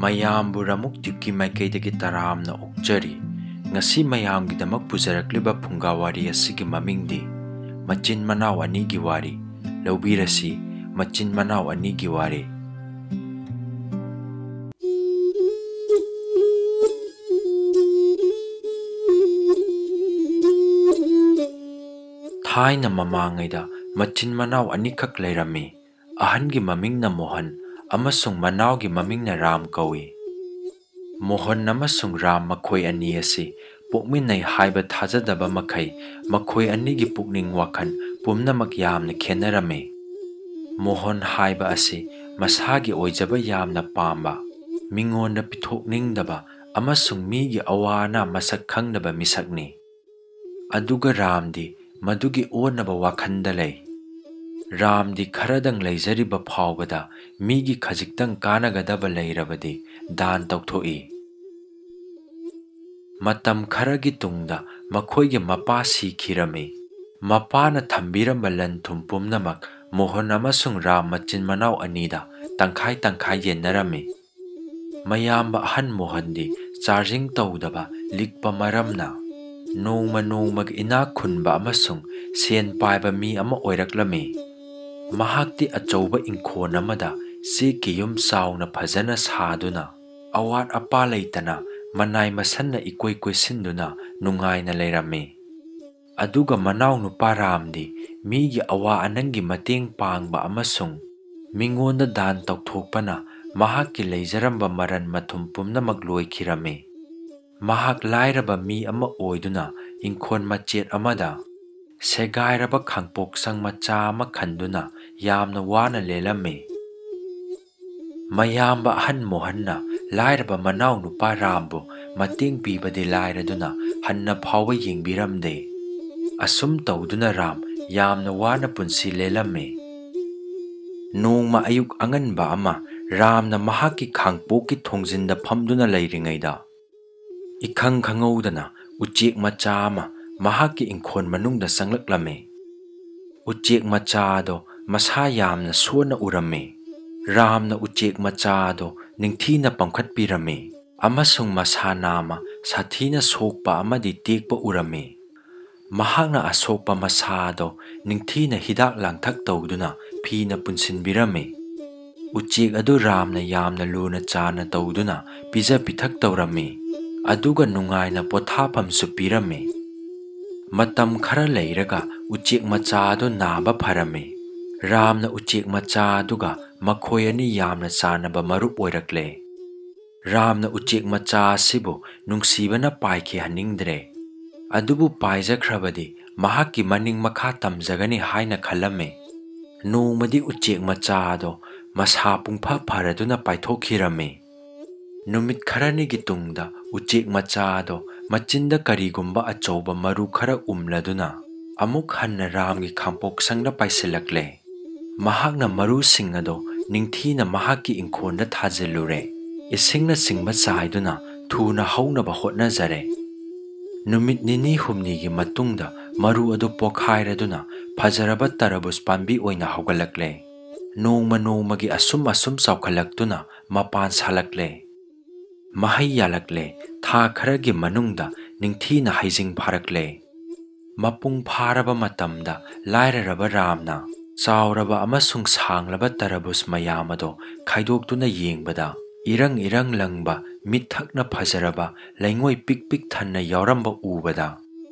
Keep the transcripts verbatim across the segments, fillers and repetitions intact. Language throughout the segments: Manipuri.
ꯃꯌꯥꯝꯕꯨ ꯔꯃꯨꯛ ꯇ꯭ꯌꯨꯕꯀꯤ ꯃꯥꯏꯀꯩꯗꯒꯤ ꯇꯔꯥꯝꯅ ꯑꯣꯛꯆꯔꯤ꯫ ꯉꯁꯤ ꯃꯌꯥꯝꯒꯤꯗꯃꯛ ꯄꯨꯖꯔꯛꯂꯤꯕ ꯐꯨꯡꯒꯥ ꯋꯥꯔꯤ ꯑꯁꯤꯒꯤ ꯃꯃꯤꯡꯗꯤ ꯃꯆꯤꯟ ꯃꯅꯥꯎ ꯑꯅꯤꯒꯤ ꯋꯥꯔꯤ꯫ ꯂꯧꯕꯤꯔꯁꯤ, ꯃꯆꯤꯟ ꯃꯅꯥꯎ ꯑꯅꯤꯒꯤ ꯋꯥꯔꯤ꯫ ꯊꯥꯏꯅ ꯃꯃꯥꯡꯉꯩꯗ ꯃꯆꯤꯟ ꯃꯅꯥꯎ ꯑꯅꯤꯈꯛ ꯂꯩꯔꯝꯃꯤ꯫ ꯑꯍꯟꯒꯤ ꯃꯃꯤꯡꯅ ꯃꯣꯍꯟ ꯑꯃꯁꯨꯡ ꯃꯅꯥꯎꯒꯤ ꯃꯃꯤꯡꯅ ꯔꯥꯝ ꯀꯧꯏ꯫ ꯃꯣꯍꯟ ꯑꯃꯁꯨꯡ ꯔꯥꯝ ꯃꯈꯣꯏ ꯑꯅꯤ ꯑꯁꯤ ꯄꯣꯛꯃꯤꯟꯅꯩ ꯍꯥꯏꯕ ꯊꯥꯖꯗꯕ ꯃꯈꯩ ꯃꯈꯣꯏ ꯑꯅꯤꯒꯤ ꯄꯨꯛꯅꯤꯡ ꯋꯥꯈꯜ ꯄꯨꯝꯅꯃꯛ ꯌꯥꯝꯅ ꯈꯦꯠꯅꯔꯝꯃꯤ꯫ ꯃꯣꯍꯟ ꯍꯥꯏꯕ ꯑꯁꯤ ꯃꯁꯥꯒꯤ ꯑꯣꯏꯖꯕ ꯌꯥꯝꯅ ꯄꯥꯝꯕ, ꯃꯤꯉꯣꯟꯗ ꯄꯤꯊꯣꯛꯅꯤꯡꯗꯕ ꯑꯃꯁꯨꯡ ꯃꯤꯒꯤ ꯑꯋꯥ ꯑꯅꯥ ꯃꯁꯛ ꯈꯪꯗꯕ ꯃꯤꯁꯛꯅꯤ꯫ ꯑꯗꯨꯒ ꯔꯥꯝꯗꯤ ꯃꯗꯨꯒꯤ ꯑꯣꯟꯅꯕ ꯋꯥꯈꯜꯗ ꯂꯩ꯫ ꯔꯥꯝꯗꯤ ꯈꯔꯗꯪ ꯂꯩꯖꯔꯤꯕ ꯐꯥꯎꯕꯗ ꯃꯤꯒꯤ ꯈꯖꯤꯛꯇꯪ ꯀꯥꯟꯅꯒꯗꯕ ꯂꯩꯔꯕꯗꯤ ꯗꯥꯟ ꯇꯧꯊꯣꯛꯏ꯫ ꯃꯇꯝ ꯈꯔꯒꯤ ꯇꯨꯡꯗ ꯃꯈꯣꯏꯒꯤ ꯃꯄꯥ ꯁꯤꯈꯤꯔꯝꯃꯤ꯫ ꯃꯄꯥꯅ ꯊꯝꯕꯤꯔꯝꯕ ꯂꯟ ꯊꯨꯝ ꯄꯨꯝꯅꯃꯛ ꯃꯣꯍꯟ ꯑꯃꯁꯨꯡ ꯔꯥꯝ ꯃꯆꯤꯟ ꯃꯅꯥꯎ ꯑꯅꯤꯗ ꯇꯪꯈꯥꯏ ꯇꯪꯈꯥꯏ ꯌꯦꯟꯅꯔꯝꯃꯤ꯫ ꯃꯌꯥꯝꯕ ꯑꯍꯟ ꯃꯣꯍꯟꯗꯤ ꯆꯥꯔꯖꯤꯡ ꯇꯧꯗꯕ ꯂꯤꯛꯄ ꯃꯔꯝꯅ ꯅꯣꯡꯃ ꯅꯣꯡꯃꯒꯤ ꯏꯅꯥꯛ ꯈꯨꯟꯕ ꯑꯃꯁꯨꯡ ꯁꯦꯟ ꯄꯥꯏꯕ ꯃꯤ ꯑꯃ ꯑꯣꯏꯔꯛꯂꯝꯃꯤ꯫ ꯃꯍꯥꯛꯇꯤ ꯑꯆꯧꯕ ꯏꯪꯈꯣꯜ ꯑꯃꯗ ꯆꯦꯛꯀꯤ ꯌꯨꯝ ꯆꯥꯎꯅ ꯐꯖꯅ ꯁꯥꯗꯨꯅ, ꯑꯋꯥꯠ ꯑꯄꯥ ꯂꯩꯇꯅ, ꯃꯅꯥꯏ ꯃꯁꯟꯅ ꯏꯀꯣꯏ ꯀꯣꯏꯁꯤꯟꯗꯨꯅ ꯅꯨꯡꯉꯥꯏꯅ ꯂꯩꯔꯝꯃꯤ꯫ ꯑꯗꯨꯒ ꯃꯅꯥꯎꯅꯨꯄꯥ ꯔꯥꯝꯗꯤ ꯃꯤꯒꯤ ꯑꯋꯥ ꯑꯅꯪꯒꯤ ꯃꯇꯦꯡ ꯄꯥꯡꯕ ꯑꯃꯁꯨꯡ ꯃꯤꯉꯣꯟꯗ ꯗꯥꯟ ꯇꯧꯊꯣꯛꯄꯅ ꯃꯍꯥꯛꯀꯤ ꯂꯩꯖꯔꯝꯕ ꯃꯔꯟ ꯃꯊꯨꯝ ꯄꯨꯝꯅꯃꯛ ꯂꯣꯏꯈꯤꯔꯝꯃꯤ꯫ ꯃꯍꯥꯛ ꯂꯥꯏꯔꯕ ꯃꯤ ꯑꯃ ꯑꯣꯏꯗꯨꯅ ꯏꯪꯈꯣꯜ ꯃꯆꯦꯠ ꯑꯃꯗ ꯁꯦꯒꯥꯏꯔꯕ ꯈꯥꯡꯄꯣꯛꯁꯪ ꯃꯆꯥ ꯑꯃ ꯈꯟꯗꯨꯅ ꯌꯥꯝꯅ ꯋꯥꯅ ꯂꯦꯜꯂꯝꯃꯤ꯫ ꯃꯌꯥꯝꯕ ꯑꯍꯟ ꯃꯣꯍꯟꯅ ꯂꯥꯏꯔꯕ ꯃꯅꯥꯎ ꯅꯨꯄꯥ ꯔꯥꯝꯕꯨ ꯃꯇꯦꯡ ꯄꯤꯕꯗꯤ ꯂꯥꯏꯔꯗꯨꯅ ꯍꯟꯅ ꯐꯥꯎꯕ ꯌꯦꯡꯕꯤꯔꯝꯗꯦ꯫ ꯑꯁꯨꯝ ꯇꯧꯗꯨꯅ ꯔꯥꯝ ꯌꯥꯝꯅ ꯋꯥꯅ ꯄꯨꯟꯁꯤ ꯂꯦꯜꯂꯝꯃꯤ꯫ ꯅꯣꯡꯃ ꯑꯌꯨꯛ ꯑꯉꯟꯕ ꯑꯃ ꯔꯥꯝꯅ ꯃꯍꯥꯛꯀꯤ ꯈꯥꯡꯄꯣꯛꯀꯤ ꯊꯣꯡꯖꯤꯟꯗ ꯐꯝꯗꯨꯅ ꯂꯩꯔꯤꯉꯩꯗ, ꯏꯈꯪ ꯈꯪꯍꯧꯗꯅ ꯎꯆꯦꯛ ꯃꯆꯥ ꯑꯃ ꯃꯍꯥꯛꯀꯤ ꯏꯪꯈꯣꯜ ꯃꯅꯨꯡꯗ ꯆꯪꯂꯛꯂꯝꯃꯤ꯫ ꯎꯆꯦꯛ ꯃꯆꯥ ꯑꯗꯣ ꯃꯁꯥ ꯌꯥꯝꯅ ꯁꯣꯟꯅ ꯎꯔꯝꯃꯤ꯫ ꯔꯥꯝꯅ ꯎꯆꯦꯛ ꯃꯆꯥ ꯑꯗꯣ ꯅꯤꯡꯊꯤꯅ ꯄꯝꯈꯠꯄꯤꯔꯝꯃꯤ ꯑꯃꯁꯨꯡ ꯃꯁꯥ ꯅꯥꯝꯃ, ꯁꯥꯊꯤꯅ ꯁꯣꯛꯄ ꯑꯃꯗꯤ ꯇꯦꯛꯄ ꯎꯔꯝꯃꯤ꯫ ꯃꯍꯥꯛꯅ ꯑꯁꯣꯛꯄ ꯃꯁꯥ ꯑꯗꯣ ꯅꯤꯡꯊꯤꯅ ꯍꯤꯗꯥꯛ ꯂꯥꯡꯊꯛ ꯇꯧꯗꯨꯅ ꯐꯤꯅ ꯄꯨꯟꯁꯤꯟꯕꯤꯔꯝꯃꯤ꯫ ꯎꯆꯦꯛ ꯑꯗꯨ ꯔꯥꯝꯅ ꯌꯥꯝꯅ ꯂꯨꯅ ꯆꯥꯅ ꯇꯧꯗꯨꯅ ꯄꯤꯖ ꯄꯤꯊꯛ ꯇꯧꯔꯝꯃꯤ, ꯑꯗꯨꯒ ꯅꯨꯡꯉꯥꯏꯅ ꯄꯣꯊꯥꯐꯝꯁꯨ ꯄꯤꯔꯝꯃꯤ꯫ ꯃꯇꯝ ꯈꯔ ꯂꯩꯔꯒ ꯎꯆꯦꯛ ꯃꯆꯥ ꯑꯗꯨ ꯅꯥꯕ ꯐꯔꯝꯃꯤ꯫ ꯔꯥꯝꯅ ꯎꯆꯦꯛ ꯃꯆꯥ ꯑꯗꯨꯒ ꯃꯈꯣꯏ ꯑꯅꯤ ꯌꯥꯝꯅ ꯆꯥꯟꯅꯕ ꯃꯔꯨꯞ ꯑꯣꯏꯔꯛꯂꯦ꯫ ꯔꯥꯝꯅ ꯎꯆꯦꯛ ꯃꯆꯥ ꯑꯁꯤꯕꯨ ꯅꯨꯡꯁꯤꯕꯅ ꯄꯥꯏꯈꯤꯍꯟꯅꯤꯡꯗ꯭ꯔꯦ, ꯑꯗꯨꯕꯨ ꯄꯥꯏꯖꯈ꯭ꯔꯕꯗꯤ ꯃꯍꯥꯛꯀꯤ ꯃꯅꯤꯡ ꯃꯈꯥ ꯇꯝꯖꯒꯅꯤ ꯍꯥꯏꯅ ꯈꯜꯂꯝꯃꯤ꯫ ꯅꯣꯡꯃꯗꯤ ꯎꯆꯦꯛ ꯃꯆꯥ ꯑꯗꯣ ꯃꯁꯥ ꯄꯨꯡꯐ ꯐꯔꯗꯨꯅ ꯄꯥꯏꯊꯣꯛꯈꯤꯔꯝꯃꯤ꯫ ꯅꯨꯃꯤꯠ ꯈꯔꯅꯤꯒꯤ ꯇꯨꯡꯗ ꯎꯆꯦꯛ ꯃꯆꯥ ꯑꯗꯣ ꯃꯆꯤꯟꯗ ꯀꯔꯤꯒꯨꯝꯕ ꯑꯆꯧꯕ ꯃꯔꯨ ꯈꯔ ꯎꯝꯂꯗꯨꯅ ꯑꯃꯨꯛ ꯍꯟꯅ ꯔꯥꯝꯒꯤ ꯈꯥꯡꯄꯣꯛꯁꯪꯗ ꯄꯥꯏꯁꯤꯜꯂꯛꯂꯦ꯫ ꯃꯍꯥꯛꯅ ꯃꯔꯨꯁꯤꯡ ꯑꯗꯣ ꯅꯤꯡꯊꯤꯅ ꯃꯍꯥꯛꯀꯤ ꯏꯪꯈꯣꯜꯗ ꯊꯥꯖꯤꯜꯂꯨꯔꯦ꯫ ꯏꯁꯤꯡꯅꯆꯤꯡꯕ ꯆꯥꯏꯗꯨꯅ ꯊꯨꯅ ꯍꯧꯅꯕ ꯍꯣꯠꯅꯖꯔꯦ꯫ ꯅꯨꯃꯤꯠ ꯅꯤꯅꯤ ꯍꯨꯝꯅꯤꯒꯤ ꯃꯇꯨꯡꯗ ꯃꯔꯨ ꯑꯗꯨ ꯄꯣꯈꯥꯏꯔꯗꯨꯅ ꯐꯖꯔꯕ ꯇꯔꯕꯨꯖ ꯄꯥꯝꯕꯤ ꯑꯣꯏꯅ ꯍꯧꯒꯠꯂꯛꯂꯦ꯫ ꯅꯣꯡꯃ ꯅꯣꯡꯃꯒꯤ ꯑꯁꯨꯝ ꯑꯁꯨꯝ ꯆꯥꯎꯈꯠꯂꯛꯇꯨꯅ ꯃꯄꯥꯟ ꯁꯥꯠꯂꯛꯂꯦ꯫ ꯃꯍꯩ ꯌꯥꯜꯂꯛꯂꯦ꯫ ꯊꯥ ꯈꯔꯒꯤ ꯃꯅꯨꯡꯗ ꯅꯤꯡꯊꯤꯅ ꯍꯩꯖꯤꯡ ꯐꯥꯔꯛꯂꯦ꯫ ꯃꯄꯨꯡ ꯐꯥꯔꯕ ꯃꯇꯝꯗ ꯂꯥꯏꯔꯔꯕ ꯔꯥꯝꯅ ꯆꯥꯎꯔꯕ ꯑꯃꯁꯨꯡ ꯁꯥꯡꯂꯕ ꯇꯔꯕꯨꯖ ꯃꯌꯥꯝ ꯑꯗꯣ ꯈꯥꯏꯗꯣꯛꯇꯨꯅ ꯌꯦꯡꯕꯗ, ꯏꯔꯪ ꯏꯔꯪ ꯂꯪꯕ, ꯃꯤꯠꯊꯛꯅ ꯐꯖꯔꯕ ꯂꯩꯉꯣꯏ ꯄꯤꯛ ꯄꯤꯛ ꯊꯟꯅ ꯌꯥꯎꯔꯝꯕ ꯎꯕꯗ,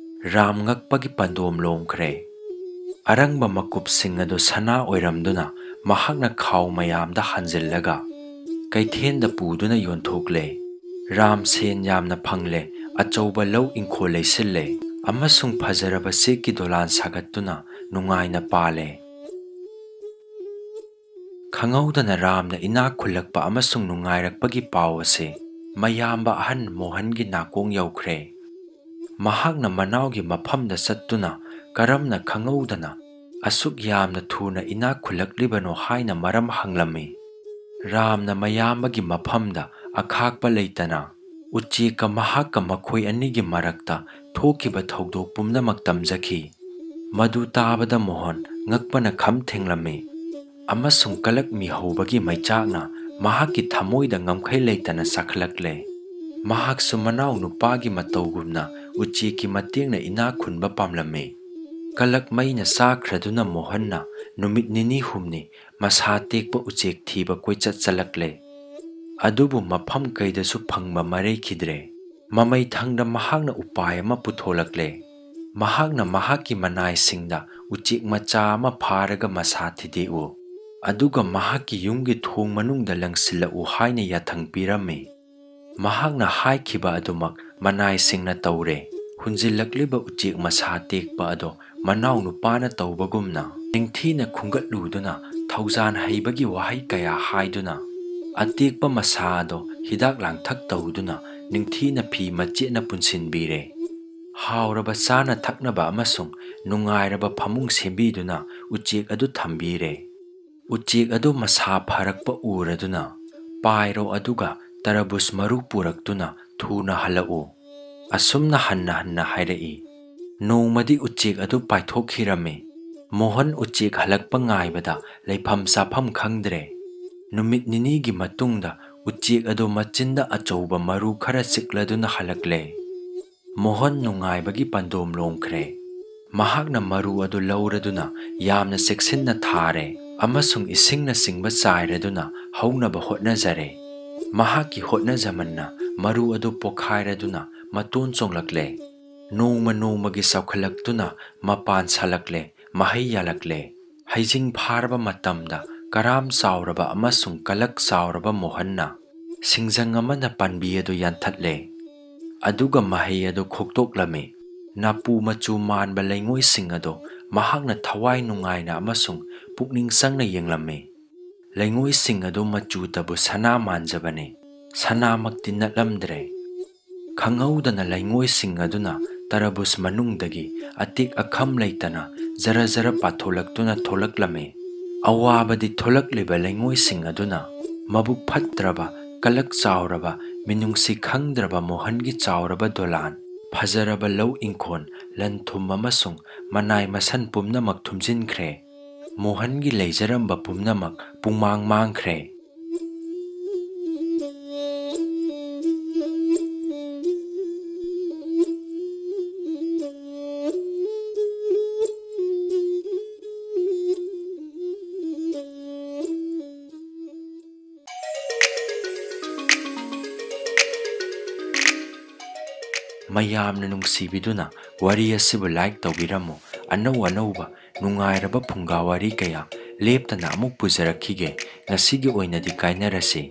ꯔꯥꯝ ꯉꯛꯄꯒꯤ ꯄꯟꯗꯣꯝ ꯂꯣꯝꯈ꯭ꯔꯦ꯫ ꯑꯔꯪꯕ ꯃꯀꯨꯞꯁꯤꯡ ꯑꯗꯨ ꯁꯅꯥ ꯑꯣꯏꯔꯝꯗꯨꯅ ꯃꯍꯥꯛꯅ ꯈꯥꯎ ꯃꯌꯥꯝꯗ ꯍꯥꯟꯖꯤꯜꯂꯒ ꯀꯩꯊꯦꯜꯗ ꯄꯨꯗꯨꯅ ꯌꯣꯟꯊꯣꯛꯂꯦ꯫ ꯔꯥꯝ ꯁꯦꯟ ꯌꯥꯝꯅ ꯐꯪꯂꯦ, ꯑꯆꯧꯕ ꯂꯧ ꯏꯪꯈꯣꯜ ꯂꯩꯁꯤꯜꯂꯦ ꯑꯃꯁꯨꯡ ꯐꯖꯔꯕ ꯆꯦꯛꯀꯤ ꯗꯣꯂꯥꯟ ꯁꯥꯒꯠꯇꯨꯅ ꯅꯨꯡꯉꯥꯏꯅ ꯄꯥꯜꯂꯦ꯫ ꯈꯪꯍꯧꯗꯅ ꯔꯥꯝꯅ ꯏꯅꯥꯛ ꯈꯨꯜꯂꯛꯄ ꯑꯃꯁꯨꯡ ꯅꯨꯡꯉꯥꯏꯔꯛꯄꯒꯤ ꯄꯥꯎ ꯑꯁꯤ ꯃꯌꯥꯝꯕ ꯑꯍꯟ ꯃꯣꯍꯟꯒꯤ ꯅꯥꯀꯣꯡ ꯌꯧꯈ꯭ꯔꯦ꯫ ꯃꯍꯥꯛꯅ ꯃꯅꯥꯎꯒꯤ ꯃꯐꯝꯗ ꯆꯠꯇꯨꯅ ꯀꯔꯝꯅ ꯈꯪꯍꯧꯗꯅ ꯑꯁꯨꯛ ꯌꯥꯝꯅ ꯊꯨꯅ ꯏꯅꯥꯛ ꯈꯨꯜꯂꯛꯂꯤꯕꯅꯣ ꯍꯥꯏꯅ ꯃꯔꯝ ꯍꯪꯂꯝꯃꯤ꯫ ꯔꯥꯝꯅ ꯃꯌꯥꯝꯕꯒꯤ ꯃꯐꯝꯗ ꯑꯈꯥꯛꯄ ꯂꯩꯇꯅ ꯎꯆꯦꯛꯀ ꯃꯍꯥꯛꯀ ꯃꯈꯣꯏ ꯑꯅꯤꯒꯤ ꯃꯔꯛꯇ ꯊꯣꯛꯈꯤꯕ ꯊꯧꯗꯣꯛ ꯄꯨꯝꯅꯃꯛ ꯇꯝꯖꯈꯤ꯫ ꯃꯗꯨ ꯇꯥꯕꯗ ꯃꯣꯍꯟ ꯉꯛꯄꯅ ꯈꯝ ꯊꯦꯡꯂꯝꯃꯤ ꯑꯃꯁꯨꯡ ꯀꯂꯛ ꯃꯤꯍꯧꯕꯒꯤ ꯃꯩꯆꯥꯛꯅ ꯃꯍꯥꯛꯀꯤ ꯊꯃꯣꯏꯗ ꯉꯝꯈꯩ ꯂꯩꯇꯅ ꯁꯥꯈꯠꯂꯛꯂꯦ꯫ ꯃꯍꯥꯛꯁꯨ ꯃꯅꯥꯎ ꯅꯨꯄꯥꯒꯤ ꯃꯇꯧꯒꯨꯝꯅ ꯎꯆꯦꯛꯀꯤ ꯃꯇꯦꯡꯅ ꯏꯅꯥꯛ ꯈꯨꯟꯕ ꯄꯥꯝꯂꯝꯃꯤ꯫ ꯀꯂꯛ ꯃꯩꯅ ꯆꯥꯈ꯭ꯔꯗꯨꯅ ꯃꯣꯍꯟꯅ ꯅꯨꯃꯤꯠ ꯅꯤꯅꯤ ꯍꯨꯝꯅꯤ ꯃꯁꯥ ꯇꯦꯛꯄ ꯎꯆꯦꯛ ꯊꯤꯕ ꯀꯣꯏꯆꯠ ꯆꯠꯂꯛꯂꯦ꯫ ꯑꯗꯨꯕꯨ ꯃꯐꯝ ꯀꯩꯗꯁꯨ ꯐꯪꯕ ꯃꯔꯩꯈꯤꯗ꯭ꯔꯦ꯫ ꯃꯃꯩ ꯊꯪꯗ ꯃꯍꯥꯛꯅ ꯎꯄꯥꯏ ꯑꯃ ꯄꯨꯊꯣꯂꯛꯂꯦ꯫ ꯃꯍꯥꯛꯅ ꯃꯍꯥꯛꯀꯤ ꯃꯅꯥꯏꯁꯤꯡꯗ ꯎꯆꯦꯛ ꯃꯆꯥ ꯑꯃ ꯐꯥꯔꯒ ꯃꯁꯥ ꯊꯤꯗꯦꯛꯎ, ꯑꯗꯨꯒ ꯃꯍꯥꯛꯀꯤ ꯌꯨꯝꯒꯤ ꯊꯣꯡ ꯃꯅꯨꯡꯗ ꯂꯪꯁꯤꯜꯂꯛꯎ ꯍꯥꯏꯅ ꯌꯥꯊꯪ ꯄꯤꯔꯝꯃꯤ꯫ ꯃꯍꯥꯛꯅ ꯍꯥꯏꯈꯤꯕ ꯑꯗꯨꯃꯛ ꯃꯅꯥꯏꯁꯤꯡꯅ ꯇꯧꯔꯦ꯫ ꯍꯨꯟꯖꯤꯜꯂꯛꯂꯤꯕ ꯎꯆꯦꯛ ꯃꯁꯥ ꯇꯦꯛꯄ ꯑꯗꯣ ꯃꯅꯥꯎ ꯅꯨꯄꯥꯅ ꯇꯧꯕꯒꯨꯝꯅ ꯅꯤꯡꯊꯤꯅ ꯈꯨꯝꯒꯠꯂꯨꯗꯨꯅ ꯊꯧꯖꯥꯟ ꯍꯩꯕꯒꯤ ꯋꯥꯍꯩ ꯀꯌꯥ ꯍꯥꯏꯗꯨꯅ ꯑꯇꯦꯛꯄ ꯃꯁꯥ ꯑꯗꯣ ꯍꯤꯗꯥꯛ ꯂꯥꯡꯊꯛ ꯇꯧꯗꯨꯅ ꯅꯤꯡꯊꯤꯅ ꯐꯤ ꯃꯆꯦꯠꯅ ꯄꯨꯟꯁꯤꯟꯕꯤꯔꯦ꯫ ꯍꯥꯎꯔꯕ ꯆꯥꯅ ꯊꯛꯅꯕ ꯑꯃꯁꯨꯡ ꯅꯨꯡꯉꯥꯏꯔꯕ ꯐꯃꯨꯡ ꯁꯦꯝꯕꯤꯗꯨꯅ ꯎꯆꯦꯛ ꯑꯗꯨ ꯊꯝꯕꯤꯔꯦ꯫ ꯎꯆꯦꯛ ꯑꯗꯨ ꯃꯁꯥ ꯐꯔꯛꯄ ꯎꯔꯗꯨꯅ, "ꯄꯥꯏꯔꯣ ꯑꯗꯨꯒ ꯇꯔꯕꯨꯖ ꯃꯔꯨ ꯄꯨꯔꯛꯇꯨꯅ ꯊꯨꯅ ꯍꯜꯂꯛꯎ," ꯑꯁꯨꯝꯅ ꯍꯟꯅ ꯍꯟꯅ ꯍꯥꯏꯔꯛꯏ꯫ ꯅꯣꯡꯃꯗꯤ ꯎꯆꯦꯛ ꯑꯗꯨ ꯄꯥꯏꯊꯣꯛꯈꯤꯔꯝꯃꯤ꯫ ꯃꯣꯍꯟ ꯎꯆꯦꯛ ꯍꯜꯂꯛꯄ ꯉꯥꯏꯕꯗ ꯂꯩꯐꯝ ꯆꯥꯐꯝ ꯈꯪꯗ꯭ꯔꯦ꯫ ꯅꯨꯃꯤꯠ ꯅꯤꯅꯤꯒꯤ ꯃꯇꯨꯡꯗ ꯎꯆꯦꯛ ꯑꯗꯨ ꯃꯆꯤꯟꯗ ꯑꯆꯧꯕ ꯃꯔꯨ ꯈꯔ ꯆꯤꯛꯂꯗꯨꯅ ꯍꯜꯂꯛꯂꯦ꯫ ꯃꯣꯍꯟ ꯅꯨꯡꯉꯥꯏꯕꯒꯤ ꯄꯥꯟꯗꯣꯝ ꯂꯣꯡꯈ꯭ꯔꯦ꯫ ꯃꯍꯥꯛꯅ ꯃꯔꯨ ꯑꯗꯨ ꯂꯧꯔꯗꯨꯅ ꯌꯥꯝꯅ ꯆꯦꯛꯁꯤꯟꯅ ꯊꯥꯔꯦ ꯑꯃꯁꯨꯡ ꯏꯁꯤꯡꯅꯆꯤꯡꯕ ꯆꯥꯏꯔꯗꯨꯅ ꯍꯧꯅꯕ ꯍꯣꯠꯅꯖꯔꯦ꯫ ꯃꯍꯥꯛꯀꯤ ꯍꯣꯠꯅꯖꯃꯟꯅ ꯃꯔꯨ ꯑꯗꯨ ꯄꯣꯈꯥꯏꯔꯗꯨꯅ ꯃꯇꯣꯟ ꯆꯣꯡꯂꯛꯂꯦ꯫ ꯅꯣꯡꯃ ꯅꯣꯡꯃꯒꯤ ꯆꯥꯎꯈꯠꯂꯛꯇꯨꯅ ꯃꯄꯥꯟ ꯁꯥꯂꯛꯂꯦ, ꯃꯍꯩ ꯌꯥꯜꯂꯛꯂꯦ꯫ ꯍꯩꯖꯤꯡ ꯐꯥꯔꯕ ꯃꯇꯝꯗ ꯀꯔꯥꯝ ꯆꯥꯎꯔꯕ ꯑꯃꯁꯨꯡ ꯀꯂꯛ ꯆꯥꯎꯔꯕ ꯃꯣꯍꯟꯅ ꯁꯤꯡꯖꯪ ꯑꯃꯅ ꯄꯥꯟꯕꯤ ꯑꯗꯨ ꯌꯥꯟꯊꯠꯂꯦ꯫ ꯑꯗꯨꯒ ꯃꯍꯩ ꯑꯗꯨ ꯈꯣꯛꯇꯣꯛꯂꯝꯃꯤ꯫ ꯅꯥꯄꯨ ꯃꯆꯨ ꯃꯥꯟꯕ ꯂꯩꯉꯣꯏꯁꯤꯡ ꯑꯗꯨ ꯃꯍꯥꯛꯅ ꯊꯋꯥꯏ ꯅꯨꯡꯉꯥꯏꯅ ꯑꯃꯁꯨꯡ ꯄꯨꯛꯅꯤꯡ ꯆꯪꯅ ꯌꯦꯡꯂꯝꯃꯤ꯫ ꯂꯩꯉꯣꯏꯁꯤꯡ ꯑꯗꯨ ꯃꯆꯨꯇꯕꯨ ꯁꯅꯥ ꯃꯥꯟꯖꯕꯅꯤ꯫ ꯁꯅꯥꯃꯛꯇꯤ ꯅꯠꯂꯝꯗ꯭ꯔꯦ꯫ ꯈꯪꯍꯧꯗꯅ ꯂꯩꯉꯣꯏꯁꯤꯡ ꯑꯗꯨꯅ ꯇꯔꯕꯨꯖ ꯃꯅꯨꯡꯗꯒꯤ ꯑꯇꯦꯛ ꯑꯈꯝ ꯂꯩꯇꯅ ꯖꯔ ꯖꯔ ꯄꯥꯊꯣꯂꯛꯇꯨꯅ ꯊꯣꯛꯂꯛꯂꯝꯃꯤ꯫ ꯑꯋꯥꯕꯗꯤ ꯊꯣꯛꯂꯛꯂꯤꯕ ꯂꯩꯉꯣꯏꯁꯤꯡ ꯑꯗꯨꯅ ꯃꯕꯨꯛ ꯐꯠꯇ꯭ꯔꯕ, ꯀꯂꯛ ꯆꯥꯎꯔꯕ, ꯃꯤꯅꯨꯡꯁꯤ ꯈꯪꯗ꯭ꯔꯕ ꯃꯣꯍꯟꯒꯤ ꯆꯥꯎꯔꯕ ꯗꯣꯂꯥꯟ, ꯐꯖꯔꯕ ꯂꯧ ꯏꯪꯈꯣꯜ, ꯂꯟ ꯊꯨꯝ ꯑꯃꯁꯨꯡ ꯃꯅꯥꯏ ꯃꯁꯟ ꯄꯨꯝꯅꯃꯛ ꯊꯨꯝꯖꯤꯟꯈ꯭ꯔꯦ꯫ ꯃꯣꯍꯟꯒꯤ ꯂꯩꯖꯔꯝꯕ ꯄꯨꯝꯅꯃꯛ ꯄꯨꯡꯃꯥꯡ ꯃꯥꯡꯈ꯭ꯔꯦ꯫ ꯃꯌꯥꯝꯅ ꯅꯨꯡꯁꯤꯕꯤꯗꯨꯅ ꯋꯥꯔꯤ ꯑꯁꯤꯕꯨ like ꯇꯧꯕꯤꯔꯝꯃꯨ꯫ ꯑꯅꯧ ꯑꯅꯧꯕ ꯅꯨꯡꯉꯥꯏꯔꯕ ꯐꯨꯡꯒꯥ ꯋꯥꯔꯤ ꯀꯌꯥ ꯂꯦꯞꯇꯅ ꯑꯃꯨꯛ ꯄꯨꯖꯔꯛꯈꯤꯒꯦ꯫ ꯉꯁꯤꯒꯤ ꯑꯣꯏꯅꯗꯤ ꯀꯥꯏꯅꯔꯁꯤ꯫